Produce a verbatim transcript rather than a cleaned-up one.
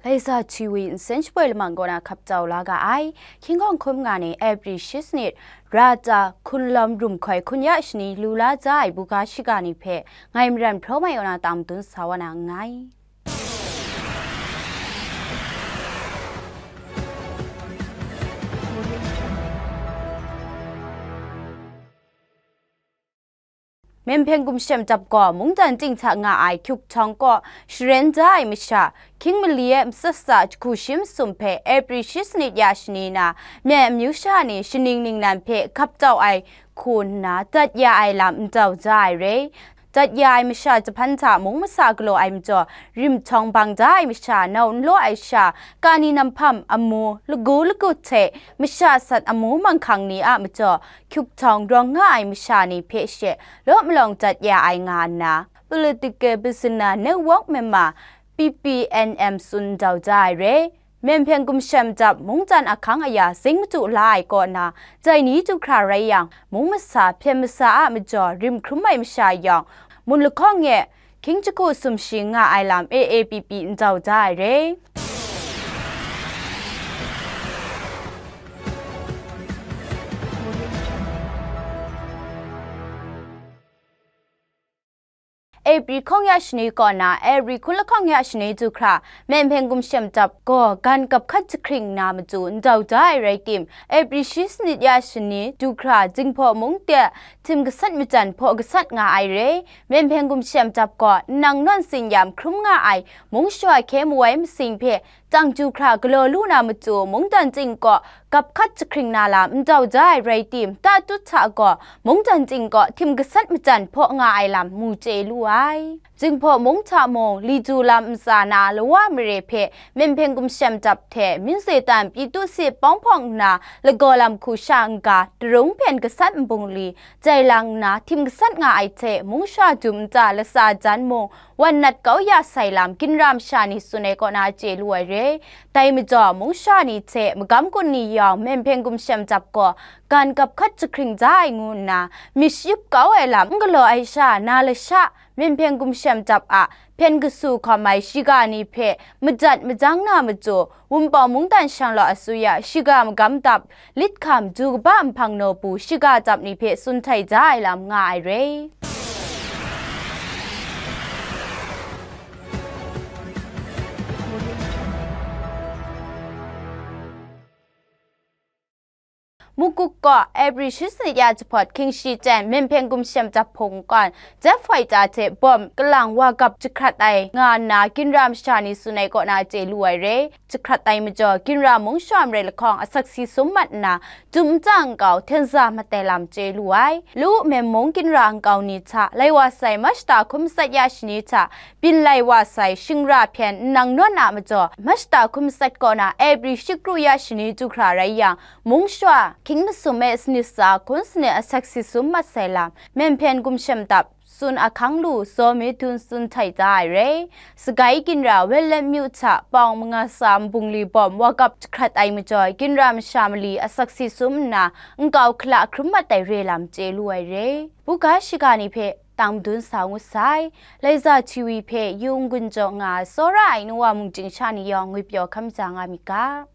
Laisa T V nsen shapoi lamang kaw na hkap jau la ga ai. Hkying hkawng hkrum nga ni April shi sanit, Rata, Hkunlawm Rumhkoi hkun ya shani lu la ja ai buga shiga ni hpe ngai Maran Hpraw Mai kaw na tang madun sa wa na nngai. Myen Hpyen Gumshem Dap gaw mungdan ting hta nga ai Kyuk Htawng kaw sharen da ai masha, hkying mali e matsat sa jahku shi masum hpe April shi sanit ya shani na, myen amyu sha ni shaning ningnan hpe hkap jau ai hku nna, dat ya ai lam n jau ja ai re. Dat ya ai masha jahpan hta mung masa galaw ai majaw, rim htawng bang da ai masha nau n law ai sha, kani namhpam amu, lagu lagut hte masha sat amu manghkang ni a majaw, Kyuk Htawng rawng nga ai masha ni hpe she law malawng dat ya ai nga nna, Political Prisoner Network Myanmar, P P N M, tsun jau ja ai re. Myen Hpyen Gumshem Dap mungdan ahkang aya zing madu la ai kaw na, dai ni du hkra rai yang, mung masa hpyen masa a majaw rim hkrum ai masha yawng, mun lahkawng e hkying jahku sumshi nga ai lam A A P P n jau ja ai re. April hkawng ya shani kaw na, April hkun lahkawng ya shani du hkra, Myen Hpyen Gumshem Dap gaw gan kap hkat jahkring na matu n jau ja ai rai tim, April shi sanit ya shani du hkra, Jinghpaw mung de htim gasat majan hpaw gasat nga ai re. Myen Hpyen Gumshem Dap gaw nnang nawn tsin-yam hkrum nga ai mung shawa hkye mu ai masing hpe, tang du hkra galaw lu na matu mungdan ting kaw kap hkat jahkring na lam n jau ja ai rai tim, tatut hta gaw mungdan ting kaw htim gasat majan hpaw nga ai lam mu chye lu ai. Jinghpaw mung hta mung, li du lam ntsa na lawa mare hpe Myen Hpyen Gumshem Dap hte Minsetan Pyitu Sit Pawng Hpawng nna lagaw lam hku sha n-ga, darung hpyen gasat nbungli jai lang nna htim gasat nga ai hte, mung sha dum nta latsa jan mung, wan nat kau ya sai lam ginra masha ni tsun ai kaw na chye lu ai re. Dai majaw, mung sha ni hte magam gun ni yawng Myen Hpyen Gumshem Dap gaw gan kap hkat jahkring ja ai ngu nna, myit shayup kau ai lam n galaw ai sha na lasha, Myen Hpyen Gumshem Dap a hpyen kasu hkawm ai shiga ni hpe madat majang na matu, Wunpawng mungdan shanglawt asuya shiga magam dap, lit hkam, du kaba nhpang nawbu shiga dap ni hpe tsun htai ja ai lam nga ai re. Mukuk kaw April shi sanit ya jahpawt hkying shi ten Myen Hpyen Gumshem Dap hpung kawn, jet fighter hte bawm kalang wa gap jahkrat ai nga nna, ginra masha ni tsun ai kaw na chye lu ai re. Jahkrat ai majaw, ginra mung shawa marai lahkawng asak si sum mat nna, dum nta nkau hten za mat ai lam chye lu ai. Lu Myen mung ginra nkau ni hta lai wa sai March hta hkun matsat ya shani hta byin lai wa sai shingra hpyen nnang nawn a majaw, March hta hkun matsat kaw na April shi kru ya shani du hkra rai yang, mung shawa hkying masum e sanit tsa hkun sanit asak si sum mat sai lam, Myen Hpyen Gumshem Dap tsun ahkang lu Zaw Mi Dun tsun htai da ai re. Sagai ginra Wenlam myu hta pawng manga tsa nbungli bawm wa gap jahkrat ai majaw, ginra masha mali asak si sum nna, nkau hkala hkrum mat ai re lam chye lu ai re. Buga shiga ni hpe tang madun sa ngut sai. Laiza T V hpe Yawng Gun jaw nga ai tsawra ai nu wa mung chyingsha ni yawng ngwipyaw hkam ja nga myit ga.